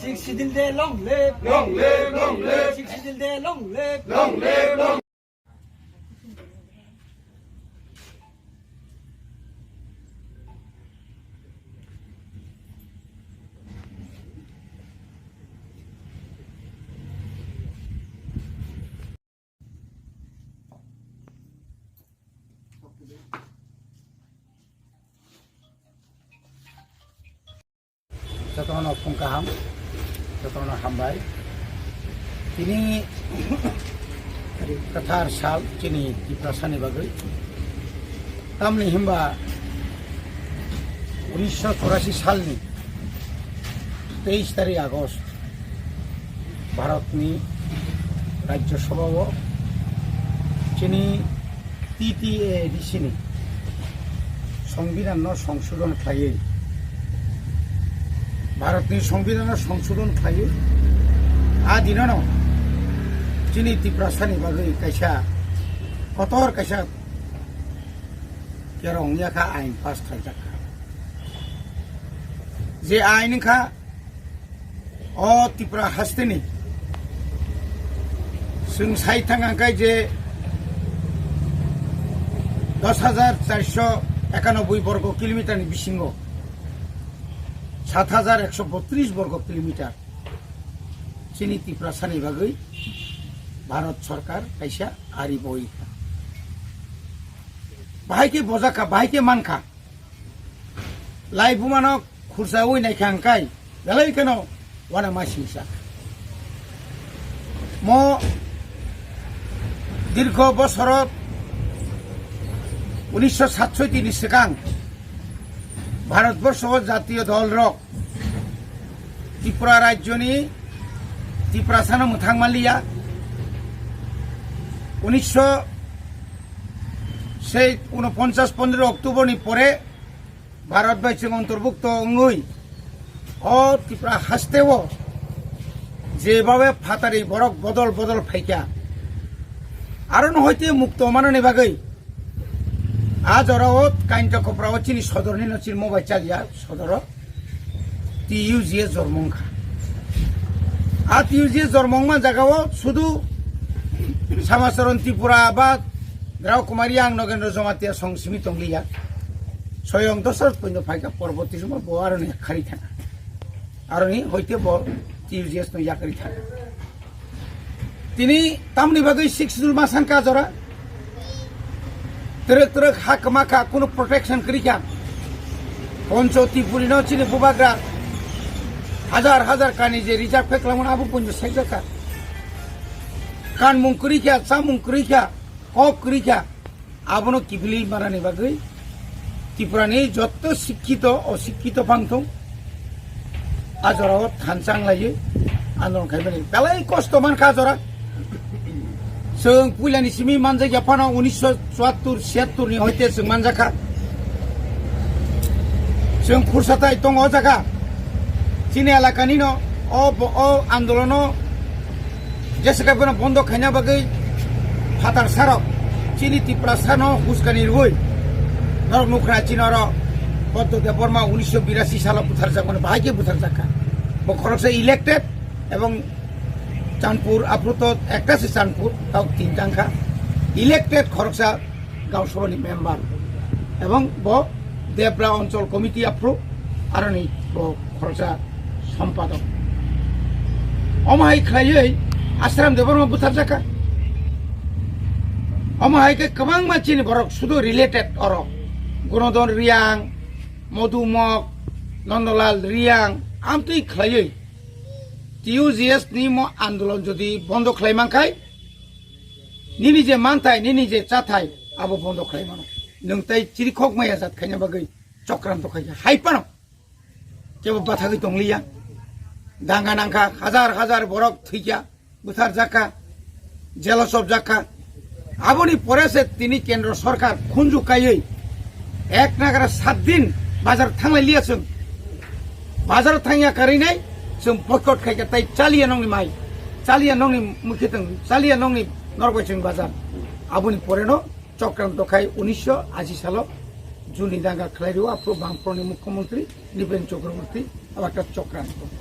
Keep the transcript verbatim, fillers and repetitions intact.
Sixth Schedule Day long live. Long live, long live. Sixth Schedule Day long live. Long live, long Jotono phung kaham, jotono hambai. Tini kwthar sal chini Tiprasani bagwi. Tamni himba unisho churasi salni teis tarik August Bharatni Rajya Sabhao chini T T A D C ni Songbidanno songsodon khlaiwi, Bharatni Songbidanno songsodon khlaiwi, a dinano chini Tiprasani bagwi kaisa kotor kaisa kerong ya kha, ain pass khlaijak kha. Je ain wngkha, o Tripura hasteni chwng sai thang ang kai je dos hajar charso ekanoboi borgo kilometer ni bisingo sat hajar ekso botris borgo kilometer chini Tiprasani bagwi Bharat Sarkar kaisa ari boi kha. Bahai khe bojak kha, bahai khe man kha. Lai bumano khursa ui nai kha ang kai, belai kheno wana ma singsa. Mo dirgho bosoro unisho satsoiti ni swkang Bharatborsho o jatiyo dol rok Tripura rajyoni Tiprasano mwthang manliya. Unisho sei unoponchas pondro October ni pore Bharat bai chwng ontorbukto wngwi o Tripura hasteo jebhabe phatari borok bodol bodol phaikha, arono hoite mukto manani bagwi a jorao Kainta Koprao chini sodorni no chini mobai chaliya sodoro T U G S jormo wngkha. A T U G S jormo wngma jagao sudu Samacharan Tripura ba Drao Kumari ang Nogendra Jamatia song simi tongliya. Soyong Dosarot poino phaikha, porborti somo bo aroni khari thana. Aroni hoite bo T U G S no yakari thana. Tini tamni bagwi Sixth Schedule ma sankha jora. Twrwk twrwk ha kwma kha, kunu protection kwrwi kha. Poncho Tripuri no chini bubagra hajar hajar kani je reserve khe kwlangmano abo poino saijak kha. Kanmung kwrwi kha, chamung kwrwi kha, kok kwrwi kha. Abono kiphilwi manani bagwi Tripurani jotto sikkito, osikkito phangthung a jorao thansa wnglaiwi andolon khaimani belai kosto mankha a jora. Chwng puilani simi manjakya phano unisho chuattur siyattur ni hoite chwng manjakha. Chwng khursa tai tongo o jaga. Chini elakani no o bo-, o andolono jesa khe bono bondo khaina bagwi phatar sarok chini Tiprasano huskani rwui norok nukha chini oro Boddo Debbarma unisho birasi salo butharjakmani bahai khe butharjakha. Bo khoroksa elected ebong Chanpur aphuru to ekta se Chanpur tao tin tangkha elected khoroksa Gaon Sabhani member ebong bo Debra Onchol Committee aphuru aroni bo khoroksa sompadok. Omo hai khlaiwi Ashram Debbarma butharjakha. Omo hai khe kwbangma chini borok sudu related oro. Gunodon Riang, Modu Mok, Nondolal Riang, amtwi khlaiwi T U G S ni mo andolon jodi bondo khlai mankhai, nini je manthai, nini je chathai, abo bondo khlai mano. Nwng tai chirikhok maya jat khaina bagwi chokranto khaikha. Hai phano kebo bathagwi tongliya. Danga nangkha, hajar hajar borok thwikha, butharjakha, jelo chopjakha. Aboni pore se tini Kendro Sorkar khunju kaiwi ek nagra sat din bazar thanglai liya chwng. Bazar thangya karinai chwng boycott khaikha tai chaliya nongni mai, chaliya nongni mwkhitwng, chaliya nongni norok bai chwng bazar. Aboni poreno chokranto khai unisho ashi salo June ni danga khlai rwo aphuru Bamfront ni Mukhyamantri Nripen Chakraborty abo ekta chokranto.